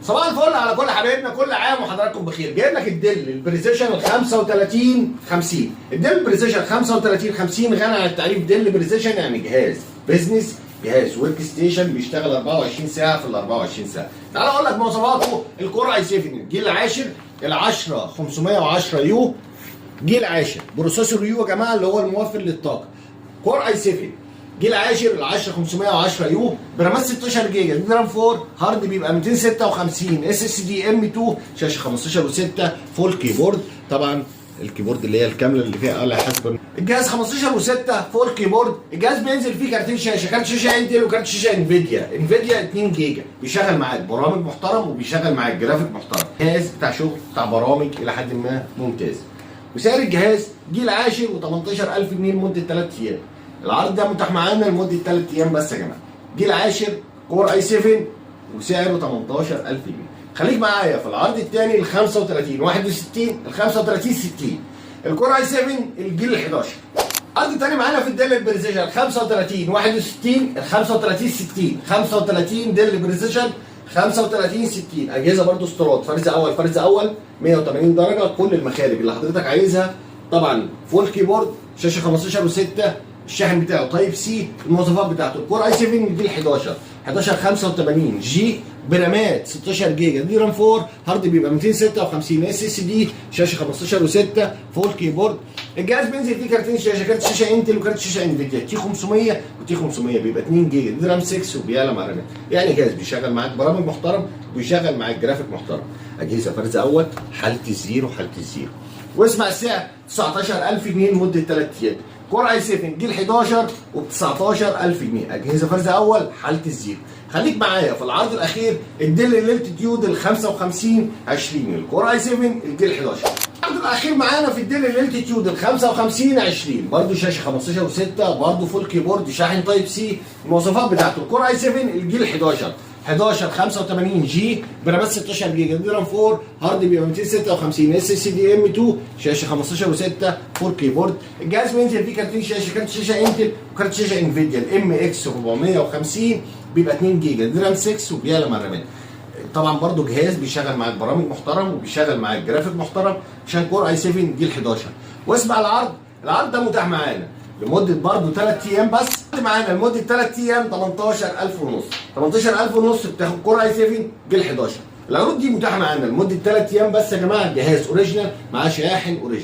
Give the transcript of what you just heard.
صباح الفل على كل حبايبنا، كل عام وحضراتكم بخير. جايب لك ال Dell ال Precision ال 35 50. ال Dell Precision 35 50 غني عن التعريف. Dell Precision يعني جهاز business، جهاز workstation، بيشتغل 24 ساعة في ال 24 ساعه. تعال اقول لك مواصفاته. ال Core i7 الجيل العاشر، ال 10 510 U، جيل عاشر، processor U يا جماعة اللي هو الموفر للطاقه. Core i7 جيل عاشر، ال 10 510 U، برامات 16 جيجا DDR 4، hard بيبقى 256 SSD M 2، شاشة 15 و6، full keyboard. طبعا ال keyboard اللي هي الكاملة اللي فيها آلة حاسبه. الجهاز 15 و6 full keyboard. الجهاز بينزل فيه كارتين شاشه، كارت شاشة Intel وكارت شاشة Nvidia، Nvidia 2 جيجا. بيشغل معاك برامج محترم وبيشغل معاك جرافيك محترم. جهاز بتاع شغل، بتاع برامج الى حد ما ممتاز. وسعر الجهاز جيل عاشر و18000 جنيه لمدة 3 ايام. العرض ده متاح معانا لمدة 3 ايام بس يا جماعه. جيل عاشر، Core i7، وسعره 18000 جنيه. خليك معايا في العرض الثاني، ال 35 61، ال 35 60، ال Core i7 الجيل ال 11. العرض الثاني معانا في ال Dell ال Precision 35 61، ال 35 60، 35 Dell Precision 35 60. اجهزة برضو استيراد، فرز اول، فرز اول 180 درجه، كل المخارج اللي حضرتك عايزها. طبعا full keyboard، شاشة 15 و6، الشاحن بتاعه Type C. المواصفات بتاعته ال Core i7 جيل 11، 11 85 G، برامات 16 جيجا DRAM 4، hard بيبقى 256 SSD، شاشة 15 و6، full keyboard. الجهاز بينزل فيه كارتين شاشه، كارت شاشة Intel وكارت شاشة Nvidia، T 500 و T 500، بيبقى 2 جيجا DRAM 6 وبيعلى مع الرامات. يعني جهاز بيشغل معاك برامج محترم وبيشغل معاك جرافيك محترم. اجهزة فرز اول، حاله ال zero، حاله ال zero. واسمع السعر، 19000 جنيه لمدة 3 ايام. Core i7 جيل 11 وب 19000 جنيه، اجهزة فرز اول، حاله ال zero. خليك معايا في العرض الاخير، ال Dell Latitude ال 55 20، ال Core i7 الجيل 11. العرض الاخير معانا في ال Dell Latitude ال 55 20، برضه شاشة 15 و6، برضه full keyboard، شاحن Type C. المواصفات بتاعته ال Core i7 الجيل 11، 11 85 G، برامات 16 جيجا DRAM 4، hard بيبقى 256 SSD M 2، شاشة 15 و6، full keyboard. الجهاز بينزل فيه كارتين شاشه، كارت شاشة Intel وكارت شاشة Nvidia، ال MX 450، بيبقى 2 جيجا DRAM 6 وبيعلى مع الرامات. طبعا برضو جهاز بيشغل معاك برامج محترم وبيشغل معاك جرافيك محترم، عشان Core i7 جيل 11. واسمع العرض، العرض ده متاح معانا لمدة برضو 3 ايام بس، معانا لمدة 3 ايام، 18000 ونص. 18000 ونص بتاخد Core i7 جيل 11. العروض دي متاحة معانا لمدة 3 ايام بس يا جماعه. جهاز original معاه شاحن original.